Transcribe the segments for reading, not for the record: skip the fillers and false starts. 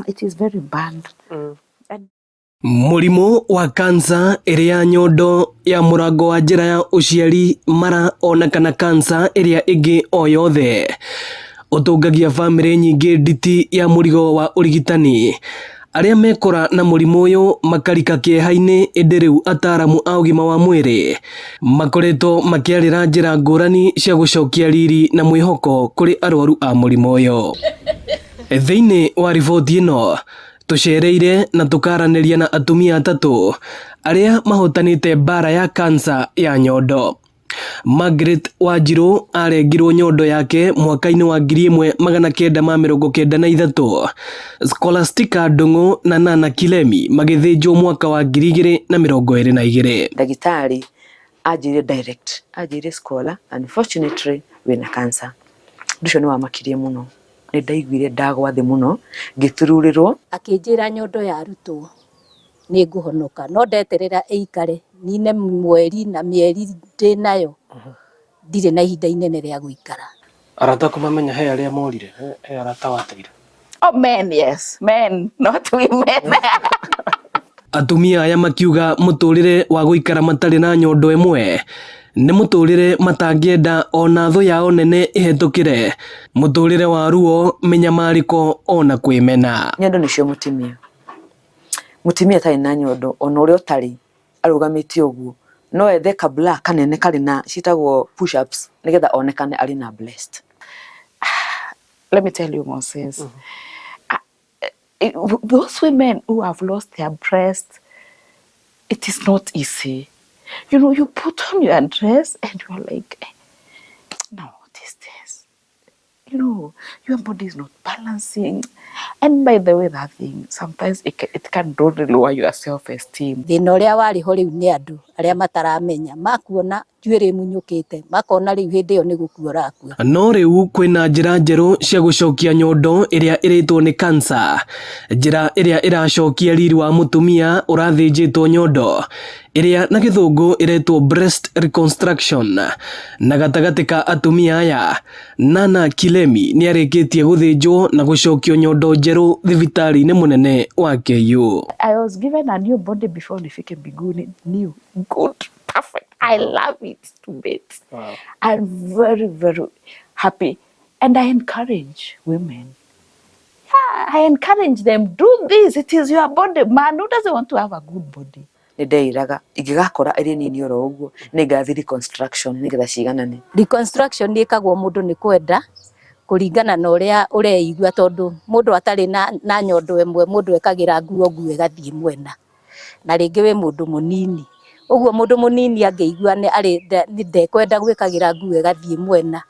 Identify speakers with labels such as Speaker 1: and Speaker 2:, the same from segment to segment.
Speaker 1: It is very bad.
Speaker 2: Mũrimũ wa kansa ĩrĩ ya nyondo ya mũrango wa njĩra ya ũciari mara ona kana kansa ĩrĩa ĩngĩ o yothe ũtũngagia bamĩrĩ nyingĩ nditi ya mũrigo wa ũrigitani. Arĩa mekora na mũrimũ ũyũ makarika kĩeha-inĩ ĩndĩ rĩu ataramu a ũgima wa mwĩrĩ makoretwo makĩarĩra njĩra ngũrani cia gũcokia riri na mwĩhoko kũrĩ arwaru a mũrimũ ũyũ. Thĩinĩ wa riboti ĩno tũcereire na tũkaranĩria na atumia atatũ arĩa mahotanĩte mbara ya kansa ya nyondo. Margaret Wanjiru arengirwo nyondo yake mwaka-inĩ wa 1993. Scholastica Ndung'u na Nana Kilemi magĩthĩnjwo mwaka wa 2022.
Speaker 3: Ndagĩtarĩ anjĩrire direct, anjĩrire, "Scholar, unfortunately wĩna cancer." Ũndũ ũcio nĩ wamakirie mũno, nĩ ndaiguire ndagwa thĩ mũno, ngĩtururĩrwo.
Speaker 4: Akĩnjĩra nyondo yarutwo nĩ ngũhonoka, no ndeterera ĩikare nine mweri na mĩeri ndĩnayo, ndirĩ na ihinda inene rĩa gũikara.
Speaker 2: Arata aku mamenya he arĩa morire, he arata wateire?
Speaker 1: Oh, men, yes. Men, not women.
Speaker 2: Atumia aya makiuga mũtũrĩre wa gũikara matarĩ na nyondo ĩmwe nĩ mũtũrĩre matangĩenda ona thũ yao nene ĩhetũkĩre, mũtũrĩre wa ruo, mĩnyamarĩko ona kwĩmena.
Speaker 3: Nyondo nĩcio mũtumia, mũtumia atarĩ na nyondo, ona ũrĩa ũtarĩ arũgamĩte ũguo no ethe kabla kanene karĩ na ciĩtagwo push ups nĩgetha onekane arĩ na blessed.
Speaker 1: Let me tell you, Moses. Those women who have lost their breast, it is not easy. You put on your dress and you are like, "Eh, no, what is this?" Your body is not balancing. And by the way, that thing, sometimes it can really lower your self-esteem.
Speaker 4: Thĩna ũrĩa warĩ ho rĩu nĩ andũ arĩa mataramenya makuona njuĩrĩ ĩmunyũkĩte, makona rĩu hĩndĩ ĩyo nĩ gũkua ũrakua.
Speaker 2: No rĩu kwĩna njĩra njerũ cia gũcokia nyondo ĩrĩa ĩrĩtwo nĩ kansa, njĩra ĩrĩa ĩracokia riri wa mũtumia ũrathĩnjĩtwo nyondo ĩrĩa na gĩthũngũ ĩretwo breast reconstruction. Na gatagatĩ ka atumia aya, Nana Kilemi nĩ arĩkĩtie gũthĩnjwo na gũcokio nyondo njerũ thibitarĩ-inĩ mũnene wa KU.
Speaker 1: I was given a new body before nifike mbinguni. New, good, perfect. I love it to bits. I'm very, very happy. And I encourage women. Yeah, I encourage them, do this. It is your body. Man, who doesn't want to have a good body?
Speaker 3: Nĩ ndeiraga ingĩgakora ĩrĩ nini oro ũguo nĩ ngathi reconstruction nĩgetha ciganane.
Speaker 4: Reconstruction ĩkagwo mũndũ nĩ kwenda kũringana na ũrĩa ũreigua, tondũ mũndũ atarĩ na nyondo ĩmwe, mũndũ ekagĩra nguo, nguo ĩgathiĩ mwena, na rĩngĩ wĩ mũndũ mũnini ũguo, mũndũ mũnini angĩigua nĩ arĩ ndekwenda gwĩkagĩra nguo ĩgathiĩ mwena,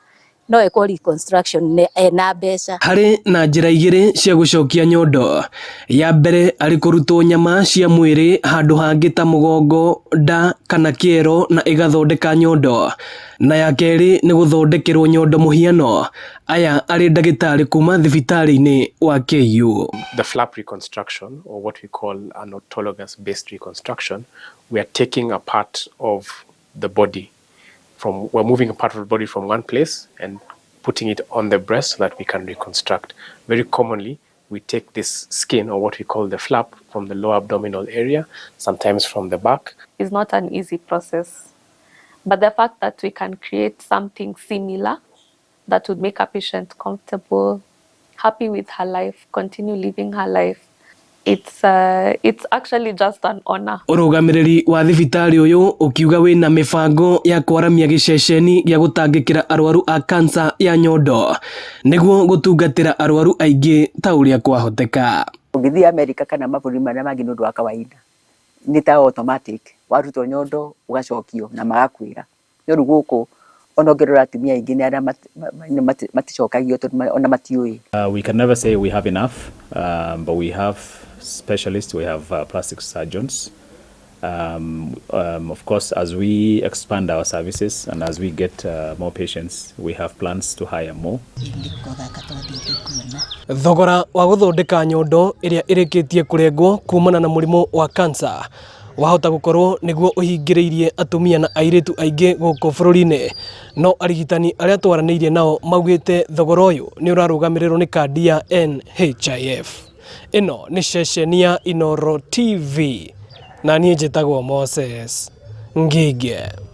Speaker 4: no ĩkwo reconstruction nĩ ena mbeca.
Speaker 2: Harĩ na njĩra igĩrĩ cia gũcokia nyondo. Ya mbere arĩ kũrutwo nyama cia mwĩrĩ handũ hangĩ ta mũgongo, nda kana kĩero na ĩgathondeka nyondo, na ya kerĩ nĩ gũthondekerwo nyondo mũhiano. Aya arĩ ndagĩtarĩ kuma thibitarĩ-inĩ wa KU.
Speaker 5: The flap reconstruction, or what we call an autologous based reconstruction, we are taking a part of the body from, we're moving a part of the body from one place and putting it on the breast so that we can reconstruct. Very commonly, we take this skin, or what we call the flap, from the lower abdominal area, sometimes from the back.
Speaker 6: It's not an easy process. But the fact that we can create something similar that would make a patient comfortable, happy with her life, continue living her life, it's actually just an honor.
Speaker 2: Ũrũgamĩrĩri wa thibitarĩ ũyũ ũkiuga wĩna mĩbango ya kwaramia gĩceceni gĩa gũtangĩkĩra arwaru a kansa ya nyondo nĩguo gũtungatĩra arwaru aingĩ ta ũrĩa kwahoteka.
Speaker 7: Ũngĩthiĩ America kana mabũrũri marĩa mangĩ, nĩ ũndũ wa kawaida, nĩ ta automatic, warutwo nyondo ũgacokio na magakwĩra. No rĩu gũkũ ona ũngĩrora atumia aingĩ nĩ arĩa maticokagio tondũ ona matiũĩ.
Speaker 8: We can never say we have enough, but we have specialists, we have plastic surgeons. Of course, as we expand our services and as we get more patients, we have plans to hire more.
Speaker 4: Nĩko gaka twathiĩte kuona.
Speaker 2: Thogora wa gũthondeka nyondo ĩrĩa ĩrĩkĩtie kũrengwo kumana na mũrimũ wa kansa Wahota gũkorwo nĩguo ũhingĩrĩirie atumia na airĩtu aingĩ gũkũ bũrũri-inĩ, no arigitani arĩa twaranĩirie nao maugĩte thogora ũyũ nĩ ũrarũgamĩrĩrwo nĩ kandi ya NHIF. Ĩno nĩ ceceni ya Inooro TV na niĩ njĩtagwo Moses Ngige.